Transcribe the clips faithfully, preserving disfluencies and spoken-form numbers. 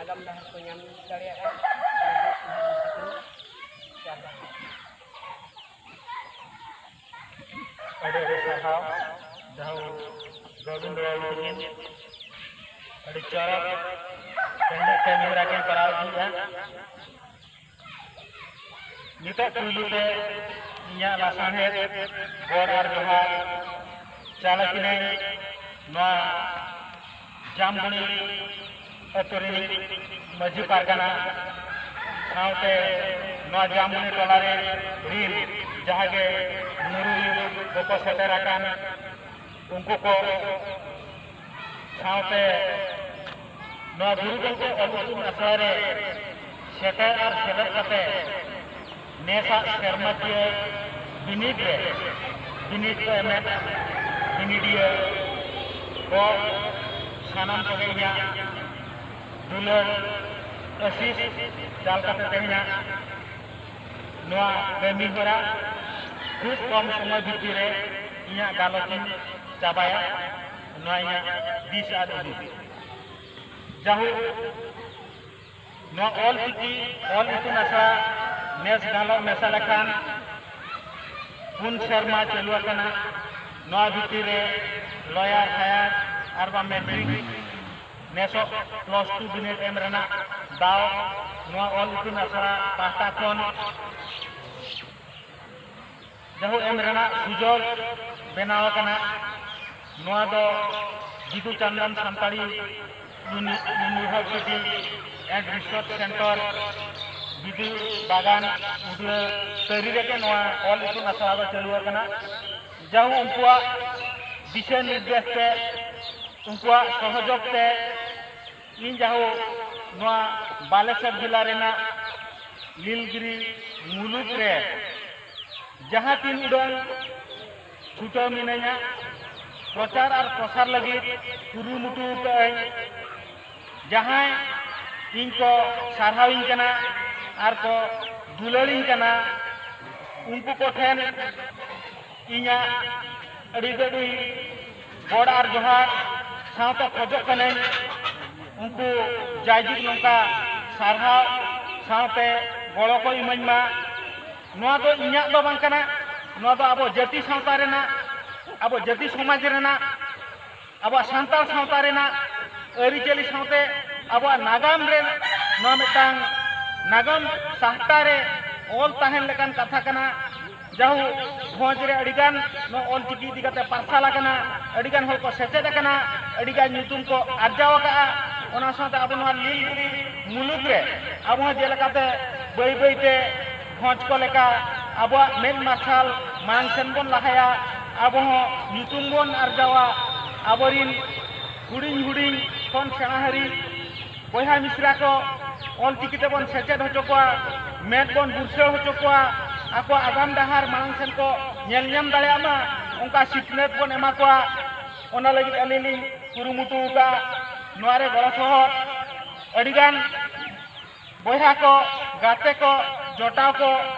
ᱟᱜᱟᱢ ᱰᱟᱦᱟᱨ ᱠᱚ ᱧᱟᱢ ᱫᱟᱲᱮᱭᱟᱜᱼᱟ᱾ ᱟᱹᱰᱤ ᱟᱹᱰᱤ ᱥᱟᱨᱦᱟᱣ᱾ ᱡᱟᱦᱳ ᱜᱳᱵᱤᱱᱫᱚ ᱵᱟᱵᱩ ᱛᱟᱹᱠᱤᱱ ᱟᱹᱰᱤ ᱪᱚᱨᱚᱠ ᱛᱮᱦᱮᱧᱟᱜ ᱠᱟᱹᱢᱤ ᱦᱚᱨᱟ ᱠᱤᱱ ᱠᱚᱨᱟᱣ ᱤᱫᱤᱭᱮᱫᱼᱟ᱾ ᱱᱤᱛᱚᱜ ᱯᱩᱭᱞᱩ ᱛᱮ ᱤᱧᱟᱹᱜ ᱞᱟᱥᱟᱲᱦᱮᱫ ᱜᱚᱰ ᱟᱨ ᱡᱚᱦᱟᱨ ᱪᱟᱞ ᱟᱹᱠᱤᱱᱟᱹᱧ ᱱᱚᱣᱟ ᱡᱟᱢᱵᱚᱱᱤ ᱟᱹᱛᱩ ᱨᱤᱱᱤᱡ ᱢᱟᱹᱡᱷᱤ ᱯᱟᱨᱜᱟᱱᱟ ᱥᱟᱶᱛᱮ ᱱᱚᱣᱟ ᱡᱟᱢᱵᱚᱱᱤ ᱴᱚᱞᱟ ᱨᱮ ᱨᱤᱱ ᱡᱟᱦᱟᱸ ᱜᱮ ᱢᱩᱨᱩ ᱠᱚᱠᱚ ᱥᱮᱴᱮᱨ ᱟᱠᱟᱱ ᱩᱱᱠᱩ ᱠᱚ ᱥᱟᱶᱛᱮ ᱱᱚᱣᱟ ᱜᱩᱨᱩ ᱜᱚᱢᱠᱮ ᱚᱞ ᱤᱛᱩᱱ ᱟᱥᱲᱟ ᱨᱮ ᱥᱮᱴᱮᱨ ᱟᱨ ᱥᱮᱞᱮᱫ ᱠᱟᱛᱮ ᱱᱮᱥᱟᱜ ᱥᱮᱨᱢᱟᱠᱤᱭᱟᱹ ᱵᱤᱱᱤᱰ ᱨᱮ ᱵᱤᱱᱤᱰ ᱠᱚ ᱮᱢᱮᱫ ᱵᱤᱱᱤᱰᱤᱭᱟᱹ ᱠᱚ ᱥᱟᱱᱟᱢ ᱠᱚᱜᱮ ᱤᱧᱟᱹᱜ ᱫᱩᱞᱟᱹᱲ ᱟᱹᱥᱤᱥ ᱪᱟᱞ ᱠᱟᱛᱮ ᱛᱮᱦᱮᱧᱟᱜ ᱱᱚᱣᱟ ᱠᱟᱹᱢᱤ ᱦᱚᱨᱟ ᱠᱷᱩᱵ ᱠᱚᱢ ᱥᱚᱢᱚᱭ ᱵᱷᱤᱛᱤᱨ ᱨᱮ ᱤᱧᱟᱹᱜ ᱜᱟᱞᱚᱪ ᱤᱧ ᱪᱟᱵᱟᱭᱟ᱾ ᱱᱚᱣᱟ ᱤᱧᱟᱹᱜ ᱫᱤᱥ ᱟᱨ ᱦᱩᱫᱤᱥ᱾ ᱡᱟᱦᱳᱠ, ᱱᱚᱣᱟ ᱚᱞ ᱪᱤᱠᱤ ᱚᱞ ᱤᱛᱩᱱ ᱟᱥᱲᱟ ᱱᱮᱥ ᱜᱟᱞᱚᱪ ᱢᱮᱥᱟ ᱞᱮᱠᱷᱟᱱ ᱯᱩᱱ ᱥᱮᱨᱢᱟ ᱪᱟᱹᱞᱩ ᱟᱠᱟᱱᱟ᱾ ᱱᱚᱣᱟ ᱵᱷᱤᱛᱤᱨ ᱨᱮ ᱞᱚᱭᱟᱨ, ᱦᱟᱭᱟᱨ ᱟᱨ ᱵᱟᱝ ᱢᱮᱴᱨᱤᱠ ᱱᱮᱥᱚᱜ ᱯᱞᱟᱥ ᱴᱩ ᱵᱤᱱᱤᱰ ᱮᱢ ᱨᱮᱱᱟᱜ ᱫᱟᱣ ᱱᱚᱣᱟ ᱚᱞ ᱤᱛᱩᱱ ᱟᱥᱲᱟ ᱯᱟᱦᱴᱟ ᱠᱷᱚᱱ ᱡᱟᱦᱳ ᱮᱢ ᱨᱮᱱᱟᱜ ᱥᱩᱡᱳᱜᱽ ᱵᱮᱱᱟᱣ ᱟᱠᱟᱱᱟ᱾ ᱱᱚᱣᱟ ᱫᱚ ᱵᱤᱫᱩ ᱪᱟᱸᱫᱟᱱ ᱥᱟᱱᱛᱟᱲᱤ ᱤᱭᱩᱱᱤ-, university and research centre Bidu ᱵᱟᱜᱟᱱ ᱩᱰᱷᱟᱹ ᱛᱟᱹᱨᱤ ᱨᱮᱜᱮ ᱱᱚᱣᱟ ᱚᱞ ᱤᱛᱩᱱ ᱟᱥᱲᱟ ᱫᱚ ᱪᱟᱹᱞᱩ ᱟᱠᱟᱱᱟ᱾ ᱡᱟᱦᱳ ᱩᱱᱠᱩᱣᱟᱜ ᱫᱤᱥᱟᱹ ᱱᱤᱨᱫᱮᱥ ᱛᱮ, ᱩᱱᱠᱩᱣᱟᱜ ᱥᱚᱦᱚᱡᱳᱜᱽ ᱛᱮ ᱤᱧ ᱡᱟᱦᱳ ᱱᱚᱣᱟ ᱵᱟᱞᱮᱥᱚᱨ ᱡᱮᱞᱟ ᱨᱮᱱᱟᱜ ᱱᱤᱞᱜᱤᱨᱤ ᱢᱩᱞᱩᱠ ᱨᱮ ᱡᱟᱦᱟᱸ ᱛᱤᱱ ᱩᱰᱟᱹᱝ ᱪᱷᱩᱴᱟᱹᱣ ᱢᱤᱱᱟᱹᱧᱟ, ᱯᱨᱚᱪᱟᱨ ᱟᱨ ᱯᱨᱚᱥᱟᱨ ᱞᱟᱹᱜᱤᱫ ᱠᱩᱨᱩᱢᱩᱴᱩ ᱟᱠᱟᱫᱟᱹᱧ᱾ ᱡᱟᱦᱟᱸᱭ ᱤᱧ ᱠᱚ ᱥᱟᱨᱦᱟᱣᱤᱧ ᱠᱟᱱᱟ ᱟᱨ ᱠᱚ ᱫᱩᱞᱟᱹᱲᱤᱧ ᱠᱟᱱᱟ, ᱩᱱᱠᱩ ᱠᱚᱴᱷᱮᱱ ᱤᱧᱟᱹᱜ ᱟᱹᱰᱤ ᱟᱹᱰᱤ ᱜᱚᱰ ᱟᱨ ᱡᱚᱦᱟᱨ ᱥᱟᱶᱛᱮ ᱠᱷᱚᱡᱚᱜ ᱠᱟᱹᱱᱟᱹᱧ, ᱩᱱᱠᱩ ᱡᱟᱭᱡᱩᱜᱽ ᱱᱚᱝᱠᱟ ᱥᱟᱨᱦᱟᱣ ᱥᱟᱶᱛᱮ ᱜᱚᱲᱚ ᱠᱚ ᱤᱢᱟᱹᱧ ᱢᱟ᱾ ᱱᱚᱣᱟ ᱫᱚ ᱤᱧᱟᱹᱜ ᱫᱚ ᱵᱟᱝ ᱠᱟᱱᱟ, ᱱᱚᱣᱟ ᱫᱚ ᱟᱵᱚ ᱡᱟᱹᱛᱤ ᱥᱟᱶᱛᱟ ᱨᱮᱱᱟᱜ, ᱟᱵᱚ ᱡᱟᱹᱛᱤ ᱥᱚᱢᱟᱡᱽ ᱨᱮᱱᱟᱜ, ᱟᱵᱚᱣᱟᱜ ᱥᱟᱱᱛᱟᱲ ᱥᱟᱶᱛᱟ ᱨᱮᱱᱟᱜ ᱟᱹᱨᱤᱪᱟᱹᱞᱤ ᱥᱟᱶᱛᱮ ᱟᱵᱚᱣᱟᱜ ᱱᱟᱜᱟᱢ ᱨᱮ ᱱᱚᱣᱟ ᱢᱤᱫᱴᱟᱝ ᱱᱟᱜᱟᱢ ᱥᱟᱦᱴᱟ ᱨᱮ ᱚᱞ ᱛᱟᱦᱮᱱ ᱞᱮᱠᱟᱱ ᱠᱟᱛᱷᱟ ᱠᱟᱱᱟ᱾ ᱡᱟᱦᱳ, ᱵᱷᱚᱸᱡᱽ ᱨᱮ ᱟᱹᱰᱤᱜᱟᱱ ᱱᱚᱣᱟ ᱚᱞ ᱪᱤᱠᱤ ᱤᱫᱤ ᱠᱟᱛᱮ ᱯᱟᱨᱥᱟᱞ ᱟᱠᱟᱱᱟ, ᱟᱹᱰᱤᱜᱟᱱ ᱦᱚᱲ ᱠᱚ ᱥᱮᱪᱮᱫ ᱟᱠᱟᱱᱟ, ᱟᱹᱰᱤᱜᱟᱱ ᱧᱩᱛᱩᱢ ᱠᱚ ᱟᱨᱡᱟᱣ ᱟᱠᱟᱫᱼᱟ᱾ ᱚᱱᱟ ᱥᱟᱶᱛᱮ ᱟᱵᱚ ᱱᱚᱣᱟ ᱞᱤᱞ ᱵᱤᱞᱤ ᱢᱩᱞᱩᱠ ᱨᱮ ᱟᱵᱚ ᱦᱚᱸ ᱡᱮᱞᱮᱠᱟᱛᱮ ᱵᱟᱹᱭ ᱵᱟᱹᱭᱛᱮ ᱵᱷᱚᱸᱡᱽ ᱠᱚ ᱞᱮᱠᱟ ᱟᱵᱚᱣᱟᱜ ᱢᱮᱫ ᱢᱟᱨᱥᱟᱞ ᱢᱟᱲᱟᱝ ᱥᱮᱱ ᱵᱚᱱ ᱞᱟᱦᱟᱭᱟ, ᱟᱵᱚ ᱦᱚᱸ ᱧᱩᱛᱩᱢ ᱵᱚᱱ ᱟᱨᱡᱟᱣᱟ, ᱟᱵᱚᱨᱤᱱ ᱦᱩᱰᱤᱧ ᱦᱩᱰᱤᱧ ᱠᱷᱚᱱ ᱥᱮᱬᱟ ᱦᱟᱹᱨᱤ ᱵᱚᱭᱦᱟ ᱢᱤᱥᱨᱟ ᱠᱚ ᱚᱞ ᱪᱤᱠᱤ ᱛᱮᱵᱚᱱ ᱥᱮᱪᱮᱫ ᱦᱚᱪᱚ ᱠᱚᱣᱟ, ᱢᱮᱫ ᱵᱚᱱ ᱵᱩᱨᱥᱟᱹᱣ ᱦᱚᱪᱚ ᱠᱚᱣᱟ, ᱟᱠᱚᱣᱟᱜ ᱟᱜᱟᱢ ᱰᱟᱦᱟᱨ ᱢᱟᱲᱟᱝ ᱥᱮᱱ ᱠᱚ ᱧᱮᱞ ᱧᱟᱢ ᱫᱟᱲᱮᱭᱟᱜ ᱢᱟ, ᱚᱱᱠᱟ ᱥᱤᱠᱷᱱᱟᱹᱛ ᱵᱚᱱ ᱮᱢᱟ ᱠᱚᱣᱟ᱾ ᱚᱱᱟ ᱞᱟᱹᱜᱤᱫ ᱟᱹᱞᱤᱧ ᱞᱤᱧ ᱠᱩᱨᱩᱢᱩᱴᱩ ᱟᱠᱟᱫᱼᱟ᱾ ᱱᱚᱣᱟ ᱨᱮ ᱜᱚᱲᱚ ᱥᱚᱦᱚᱫ ᱟᱹᱰᱤᱜᱟᱱ ᱵᱚᱭᱦᱟ ᱠᱚ, ᱜᱟᱛᱮ ᱠᱚ, ᱡᱚᱴᱟᱣ ᱠᱚ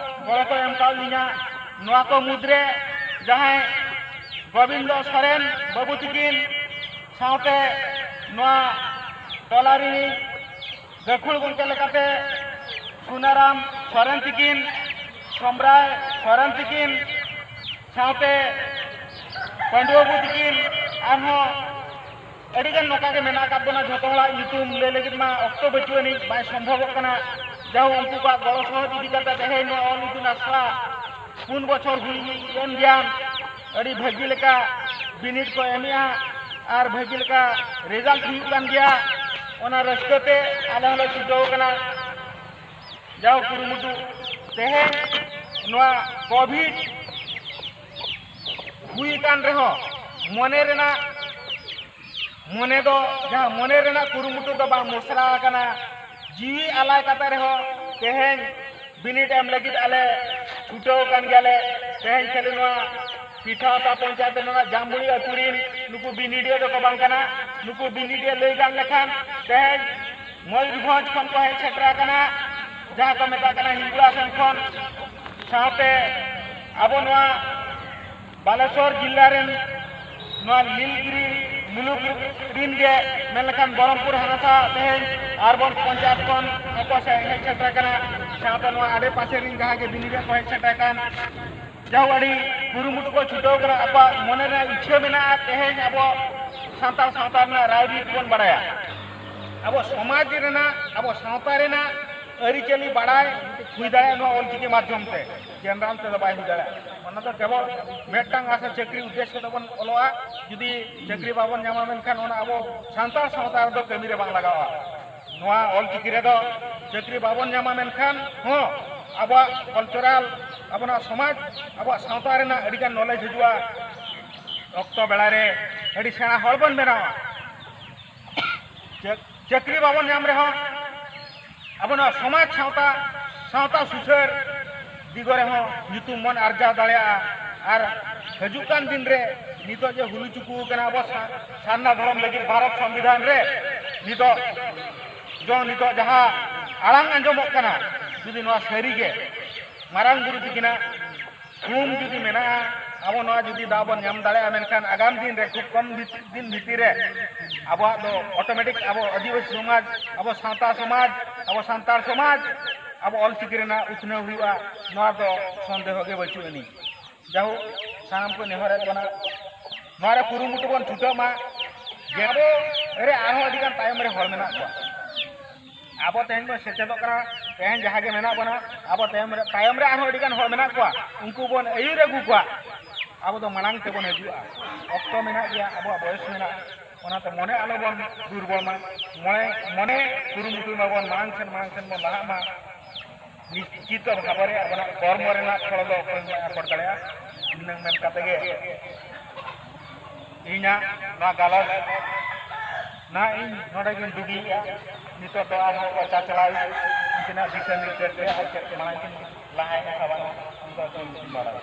ᱜᱚᱲᱚ ᱠᱚ ᱮᱢ ᱠᱟᱣᱟᱫ ᱞᱤᱧᱟ᱾ ᱱᱚᱣᱟ ᱠᱚ ᱢᱩᱫᱽᱨᱮ ᱡᱟᱦᱟᱸᱭ ᱜᱳᱵᱤᱱᱫᱚ ᱥᱚᱨᱮᱱ ᱵᱟᱹᱵᱩ ᱛᱤᱠᱤᱱ ᱥᱟᱶᱛᱮ ᱱᱚᱣᱟ ᱴᱚᱞᱟ ᱨᱤᱱᱤᱡ ᱜᱟᱹᱠᱷᱩᱲ ᱜᱚᱢᱠᱮ ᱞᱮᱠᱟᱛᱮ ᱥᱩᱱᱟᱨᱟᱢ ᱥᱚᱨᱮᱱ ᱛᱤᱠᱤᱱ, ᱥᱚᱢᱨᱟᱭ ᱥᱚᱨᱮᱱ ᱛᱤᱠᱤᱱ ᱥᱟᱶᱛᱮ ᱯᱟᱹᱰᱩᱣᱟᱹ ᱵᱟᱹᱵᱩ ᱛᱤᱠᱤᱱ, ᱟᱨᱦᱚᱸ ᱟᱹᱰᱤᱜᱟᱱ ᱱᱚᱝᱠᱟ ᱜᱮ ᱢᱮᱱᱟᱜ ᱟᱠᱟᱫ ᱵᱚᱱᱟ᱾ ᱡᱷᱚᱛᱚ ᱦᱚᱲᱟᱜ ᱧᱩᱛᱩᱢ ᱞᱟᱹᱭ ᱞᱟᱹᱜᱤᱫ ᱢᱟ ᱚᱠᱛᱚ ᱵᱟᱹᱪᱩᱜ ᱟᱹᱱᱤᱡ, ᱵᱟᱭ ᱥᱚᱢᱵᱷᱚᱵᱚᱜ ᱠᱟᱱᱟ᱾ ᱡᱟᱦᱳ, ᱩᱱᱠᱩ ᱠᱚᱣᱟᱜ ᱜᱚᱲᱚ ᱥᱚᱦᱚᱫ ᱤᱫᱤ ᱠᱟᱛᱮ ᱛᱮᱦᱮᱧ ᱱᱚᱣᱟ ᱚᱞ ᱤᱛᱩᱱ ᱟᱥᱲᱟ ᱯᱩᱱ ᱵᱚᱪᱷᱚᱨ ᱦᱩᱭ ᱮᱱ ᱜᱮᱭᱟ᱾ ᱟᱹᱰᱤ ᱵᱷᱟᱹᱜᱤ ᱞᱮᱠᱟ ᱵᱤᱱᱤᱰ ᱠᱚ ᱮᱢᱮᱜᱼᱟ ᱟᱨ ᱵᱷᱟᱹᱜᱤ ᱞᱮᱠᱟ ᱨᱮᱡᱟᱞᱴ ᱦᱩᱭᱩᱜ ᱠᱟᱱ ᱜᱮᱭᱟ᱾ ᱚᱱᱟ ᱨᱟᱹᱥᱠᱟᱹ ᱛᱮ ᱟᱞᱮ ᱦᱚᱸᱞᱮ ᱪᱷᱩᱴᱟᱹᱣ ᱠᱟᱱᱟ᱾ ᱡᱟᱦᱳ, ᱠᱩᱨᱩᱢᱩᱴᱩ ᱛᱮᱦᱮᱧ ᱱᱚᱣᱟ ᱠᱳᱵᱷᱤᱰ ᱦᱩᱭ ᱟᱠᱟᱱ ᱨᱮᱦᱚᱸ ᱢᱚᱱᱮ ᱨᱮᱱᱟᱜ, ᱢᱚᱱᱮ ᱫᱚ, ᱡᱟᱦᱟᱸ ᱢᱚᱱᱮ ᱨᱮᱱᱟᱜ ᱠᱩᱨᱩᱢᱩᱴᱩ ᱫᱚ ᱵᱟᱝ ᱢᱚᱥᱨᱟ ᱟᱠᱟᱱᱟ᱾ ᱡᱤᱣᱤ ᱟᱞᱟᱭ ᱠᱟᱛᱮ ᱨᱮᱦᱚᱸ ᱛᱮᱦᱮᱧ ᱵᱤᱱᱤᱰ ᱮᱢ ᱞᱟᱹᱜᱤᱫ ᱟᱞᱮ ᱪᱷᱩᱴᱟᱹᱣ ᱟᱠᱟᱱ ᱜᱮᱭᱟᱞᱮ᱾ ᱛᱮᱦᱮᱧ ᱠᱷᱟᱹᱞᱤ ᱱᱚᱣᱟ ᱯᱤᱴᱷᱟᱣᱛᱟ ᱯᱚᱧᱪᱟᱭᱮᱛ ᱨᱮᱱᱟᱜ ᱡᱟᱢᱵᱩᱲᱤ ᱟᱹᱛᱩ ᱨᱤᱱ ᱱᱩᱠᱩ ᱵᱤᱱᱤᱰᱤᱭᱟᱹ ᱫᱚᱠᱚ ᱵᱟᱝ ᱠᱟᱱᱟ᱾ ᱱᱩᱠᱩ ᱵᱤᱱᱤᱰᱤᱭᱟᱹ ᱞᱟᱹᱭ ᱜᱟᱱ ᱞᱮᱠᱷᱟᱱ ᱛᱮᱦᱮᱧ ᱢᱚᱭᱩᱨᱵᱷᱚᱸᱡᱽ ᱠᱷᱚᱱ ᱠᱚ ᱦᱮᱡ ᱥᱮᱴᱮᱨ ᱟᱠᱟᱱᱟ, ᱡᱟᱦᱟᱸ ᱠᱚ ᱢᱮᱛᱟᱜ ᱠᱟᱱᱟ ᱦᱤᱝᱜᱩᱲᱟ ᱥᱮᱱ ᱠᱷᱚᱱ, ᱥᱟᱶᱛᱮ ᱟᱵᱚ ᱱᱚᱣᱟ ᱵᱟᱞᱮᱥᱚᱨ ᱡᱤᱞᱟ ᱨᱮᱱ ᱱᱚᱣᱟ ᱱᱤᱞᱜᱤᱨᱤ ᱢᱩᱞᱩᱠ ᱨᱤᱱ ᱜᱮ ᱢᱮᱱ ᱞᱮᱠᱷᱟᱱ ᱵᱚᱦᱚᱨᱚᱢᱯᱩᱨ ᱦᱟᱱᱟᱥᱟ ᱛᱮᱦᱮᱧ ᱟᱨᱵᱚᱱ ᱯᱚᱧᱪᱟᱭᱮᱛ ᱠᱷᱚᱱ ᱦᱚᱸᱠᱚ ᱥᱮ ᱦᱮᱡ ᱥᱮᱴᱮᱨ ᱟᱠᱟᱱᱟ, ᱥᱟᱶᱛᱮ ᱱᱚᱣᱟ ᱟᱰᱮ ᱯᱟᱥᱮ ᱨᱤᱱ ᱡᱟᱦᱟᱸ ᱜᱮ ᱵᱤᱱᱤᱰ ᱨᱮ ᱠᱚ ᱦᱮᱡ ᱥᱮᱴᱮᱨ ᱟᱠᱟᱱ, ᱡᱟᱦᱳ ᱟᱹᱰᱤ ᱠᱩᱨᱩᱢᱩᱴᱩ ᱠᱚ ᱪᱷᱩᱴᱟᱹᱣ ᱠᱟᱱᱟ, ᱟᱠᱚᱣᱟᱜ ᱢᱚᱱᱮ ᱨᱮᱱᱟᱜ ᱤᱪᱪᱷᱟᱹ ᱢᱮᱱᱟᱜᱼᱟ ᱛᱮᱦᱮᱧ ᱟᱵᱚ ᱥᱟᱱᱛᱟᱲ ᱥᱟᱶᱛᱟ ᱨᱮᱱᱟᱜ ᱨᱟᱭᱨᱤᱛ ᱵᱚᱱ ᱵᱟᱲᱟᱭᱟ, ᱟᱵᱚ ᱥᱚᱢᱟᱡᱽ ᱨᱮᱱᱟᱜ, ᱟᱵᱚ ᱥᱟᱶᱛᱟ ᱨᱮᱱᱟᱜ ᱟᱹᱨᱤᱪᱟᱹᱞᱤ ᱵᱟᱲᱟᱭ ᱦᱩᱭ ᱫᱟᱲᱮᱭᱟᱜᱼᱟ ᱱᱚᱣᱟ ᱚᱞᱪᱤᱠᱤ ᱢᱟᱫᱽᱫᱷᱚᱢ ᱛᱮ᱾ ᱡᱮᱱᱟᱨᱟᱞ ᱛᱮᱫᱚ ᱵᱟᱭ ᱦᱩᱭ ᱫᱟᱲᱮᱭᱟᱜᱼᱟ᱾ ᱚᱱᱟ ᱫᱚ ᱠᱮᱵᱚᱞ ᱢᱤᱫᱴᱟᱝ ᱟᱥᱟ ᱪᱟᱹᱠᱨᱤ ᱩᱫᱽᱫᱮᱥᱥᱚ ᱛᱮᱵᱚᱱ ᱚᱞᱚᱜᱼᱟ᱾ ᱡᱩᱫᱤ ᱪᱟᱹᱠᱨᱤ ᱵᱟᱵᱚᱱ ᱧᱟᱢᱟ ᱢᱮᱱᱠᱷᱟᱱ ᱚᱱᱟ ᱟᱵᱚ ᱥᱟᱱᱛᱟᱲ ᱥᱟᱶᱛᱟ ᱨᱮᱫᱚ ᱠᱟᱹᱢᱤ ᱨᱮ ᱵᱟᱝ ᱞᱟᱜᱟᱜᱼᱟ᱾ ᱱᱚᱣᱟ ᱚᱞᱪᱤᱠᱤ ᱨᱮᱫᱚ ᱪᱟᱹᱠᱨᱤ ᱵᱟᱵᱚᱱ ᱧᱟᱢᱟ ᱢᱮᱱᱠᱷᱟᱱ ᱦᱚᱸ ᱟᱵᱚᱣᱟᱜ ᱠᱟᱞᱪᱟᱨᱟᱞ, ᱟᱵᱚᱱᱟᱜ ᱥᱚᱢᱟᱡᱽ, ᱟᱵᱚᱣᱟᱜ ᱥᱟᱶᱛᱟ ᱨᱮᱱᱟᱜ ᱟᱹᱰᱤᱜᱟᱱ ᱱᱚᱞᱮᱡᱽ ᱦᱤᱡᱩᱜᱼᱟ᱾ ᱚᱠᱛᱚ ᱵᱮᱲᱟ ᱨᱮ ᱟᱹᱰᱤ ᱥᱮᱬᱟ ᱦᱚᱲ ᱵᱚᱱ ᱵᱮᱱᱟᱣᱟ᱾ ᱪᱟᱹᱠ- ᱪᱟᱹᱠᱨᱤ ᱵᱟᱵᱚᱱ ᱧᱟᱢ ᱨᱮᱦᱚᱸ ᱟᱵᱚ ᱱᱚᱣᱟ ᱥᱚᱢᱟᱡᱽ ᱥᱟᱶᱛᱟ, ᱥᱟᱶᱛᱟ ᱥᱩᱥᱟᱹᱨ ᱫᱤᱜᱚ ᱨᱮᱦᱚᱸ ᱧᱩᱛᱩᱢ ᱵᱚᱱ ᱟᱨᱡᱟᱣ ᱫᱟᱲᱮᱭᱟᱜᱼᱟ᱾ ᱟᱨ ᱦᱤᱡᱩᱜ ᱠᱟᱱ ᱫᱤᱱ ᱨᱮ ᱱᱤᱛᱚᱜ ᱡᱮ ᱦᱩᱞᱩ ᱪᱩᱠᱩ ᱠᱟᱱᱟ ᱟᱵᱚ ᱥᱟ- ᱥᱟᱨᱱᱟ ᱫᱷᱚᱨᱚᱢ ᱞᱟᱹᱜᱤᱫ ᱵᱷᱟᱨᱚᱛ ᱥᱚᱝᱵᱤᱫᱷᱟᱱ ᱨᱮ ᱱᱤᱛᱚᱜ ᱡᱚ ᱱᱤᱛᱚᱜ ᱡᱟᱦᱟᱸ ᱟᱲᱟᱝ ᱟᱸᱡᱚᱢᱚᱜ ᱠᱟᱱᱟ, ᱡᱩᱫᱤ ᱱᱚᱣᱟ ᱥᱟᱹᱨᱤ ᱜᱮ ᱢᱟᱨᱟᱝ ᱵᱩᱨᱩ ᱛᱤᱠᱤᱱᱟᱜ ᱛᱷᱩᱢ ᱡᱩᱫᱤ ᱢᱮᱱᱟᱜᱼᱟ, ᱟᱵᱚ ᱱᱚᱣᱟ ᱡᱩᱫᱤ ᱫᱟᱣ ᱵᱚᱱ ᱧᱟᱢ ᱫᱟᱲᱮᱭᱟᱜᱼᱟ, ᱢᱮᱱᱠᱷᱟᱱ ᱟᱜᱟᱢ ᱫᱤᱱ ᱨᱮ ᱠᱷᱩᱵ ᱠᱚᱢ ᱵᱷᱤᱛ- ᱫᱤᱱ ᱵᱷᱤᱛᱤᱨ ᱨᱮ ᱟᱵᱚᱣᱟᱜ ᱫᱚ ᱚᱴᱳᱢᱮᱴᱤᱠ ᱟᱵᱚ ᱟᱹᱫᱤᱵᱟᱹᱥᱤ ᱥᱚᱢᱟᱡᱽ, ᱟᱵᱚ ᱥᱟᱶᱛᱟ ᱥᱚᱢᱟᱡᱽ, ᱟᱵᱚ ᱥᱟᱱᱛᱟᱲ ᱥᱚᱢᱟᱡᱽ, ᱟᱵᱚ ᱚᱞᱪᱤᱠᱤ ᱨᱮᱱᱟᱜ ᱩᱛᱱᱟᱹᱣ ᱦᱩᱭᱩᱜᱼᱟ, ᱱᱚᱣᱟ ᱫᱚ ᱥᱚᱱᱫᱮᱦᱚ ᱜᱮ ᱵᱟᱹᱪᱩᱜ ᱟᱹᱱᱤᱡ᱾ ᱡᱟᱭᱦᱳᱠ, ᱥᱟᱱᱟᱢ ᱠᱚ ᱱᱮᱦᱚᱨᱮᱫ ᱵᱚᱱᱟ, ᱱᱚᱣᱟ ᱨᱮ ᱠᱩᱨᱩᱢᱩᱴᱩ ᱵᱚᱱ ᱪᱷᱩᱴᱟᱹᱜ ᱢᱟ᱾ ᱡᱮ ᱟᱵᱚ ᱨᱮ ᱟᱨᱦᱚᱸ ᱟᱹᱰᱤ ᱜᱟᱱ ᱛᱟᱭᱚᱢ ᱨᱮ ᱦᱚᱲ ᱢᱮᱱᱟᱜ ᱠᱚᱣᱟ᱾ ᱟᱵᱚ ᱛᱮᱦᱮᱧ ᱵᱚᱱ ᱥᱮᱪᱮᱫᱚᱜ ᱠᱟᱱᱟ, ᱛᱮᱦᱮᱧ ᱡᱟᱦᱟᱸ ᱜᱮ ᱢᱮᱱᱟᱜ ᱵᱚᱱᱟ, ᱟᱵᱚ ᱛᱟᱭᱚᱢ ᱨᱮ, ᱛᱟᱭᱚᱢ ᱨᱮ ᱟᱨᱦᱚᱸ ᱟᱹᱰᱤ ᱜᱟᱱ ᱦᱚᱲ ᱢᱮᱱᱟᱜ ᱠᱚᱣᱟ, ᱩᱱᱠᱩ ᱵᱚᱱ ᱟᱹᱭᱩᱨ ᱟᱹᱜᱩ ᱠᱚᱣᱟ᱾ ᱟᱵᱚ ᱫᱚ ᱢᱟᱲᱟᱝ ᱛᱮᱵᱚᱱ ᱦᱤᱡᱩᱜᱼᱟ, ᱚᱠᱛᱚ ᱢᱮᱱᱟᱜ ᱜᱮᱭᱟ, ᱟᱵᱚᱣᱟᱜ ᱵᱚᱭᱮᱥ ᱢᱮᱱᱟᱜᱼᱟ, ᱚᱱᱟᱛᱮ ᱢᱚᱱᱮ ᱟᱞᱚ ᱵᱚᱱ ᱫᱩᱨᱵᱚᱞ ᱢᱟ, ᱢᱚᱱᱮ, ᱢᱚᱱᱮ ᱠᱩᱨᱩᱢᱩᱴᱩᱭ ᱢᱟᱵᱚᱱ ᱢᱟᱲᱟᱝ ᱥᱮᱱ, ᱢᱟᱲᱟᱝ ᱥᱮᱱ ᱵᱚᱱ ᱞᱟᱦᱟᱜ ᱢᱟ᱾ ᱱᱤᱥᱪᱤᱛ ᱵᱷᱟᱵᱮ ᱨᱮ ᱟᱵᱚᱱᱟᱜ ᱠᱚᱨᱢᱚ ᱨᱮᱱᱟᱜ ᱯᱷᱚᱞ ᱫᱚ ᱚᱠᱚᱭ ᱦᱚᱸ ᱵᱟᱭ ᱟᱠᱚᱴ ᱫᱟᱲᱮᱭᱟᱜᱼᱟ᱾ ᱤᱱᱟᱹᱝ ᱢᱮᱱ ᱠᱟᱛᱮ ᱜᱮ ᱤᱧᱟᱹᱜ ᱱᱚᱣᱟ ᱜᱟᱞᱚᱪ ᱱᱟᱦᱟᱜ ᱤᱧ ᱱᱚᱰᱮ ᱜᱤᱧ ᱰᱩᱜᱤᱭᱮᱫᱼᱟ᱾ ᱱᱤᱛᱚᱜ ᱫᱚ ᱟᱨᱦᱚᱸ ᱚᱠᱚᱭ ᱪᱟᱪᱞᱟᱣ ᱩᱱᱠᱤᱱᱟᱜ ᱫᱤᱥᱟᱹ ᱱᱤᱨᱫᱮᱥ ᱛᱮ ᱟᱨ ᱪᱮᱫ ᱢᱟᱲᱟᱝ ᱠᱤᱱ ᱞᱟᱦᱟᱭᱮᱱᱟ ᱥᱮ ᱵᱟᱝᱟ, ᱩᱱᱠᱩ ᱠᱚ ᱵᱟᱲᱟᱭᱟ᱾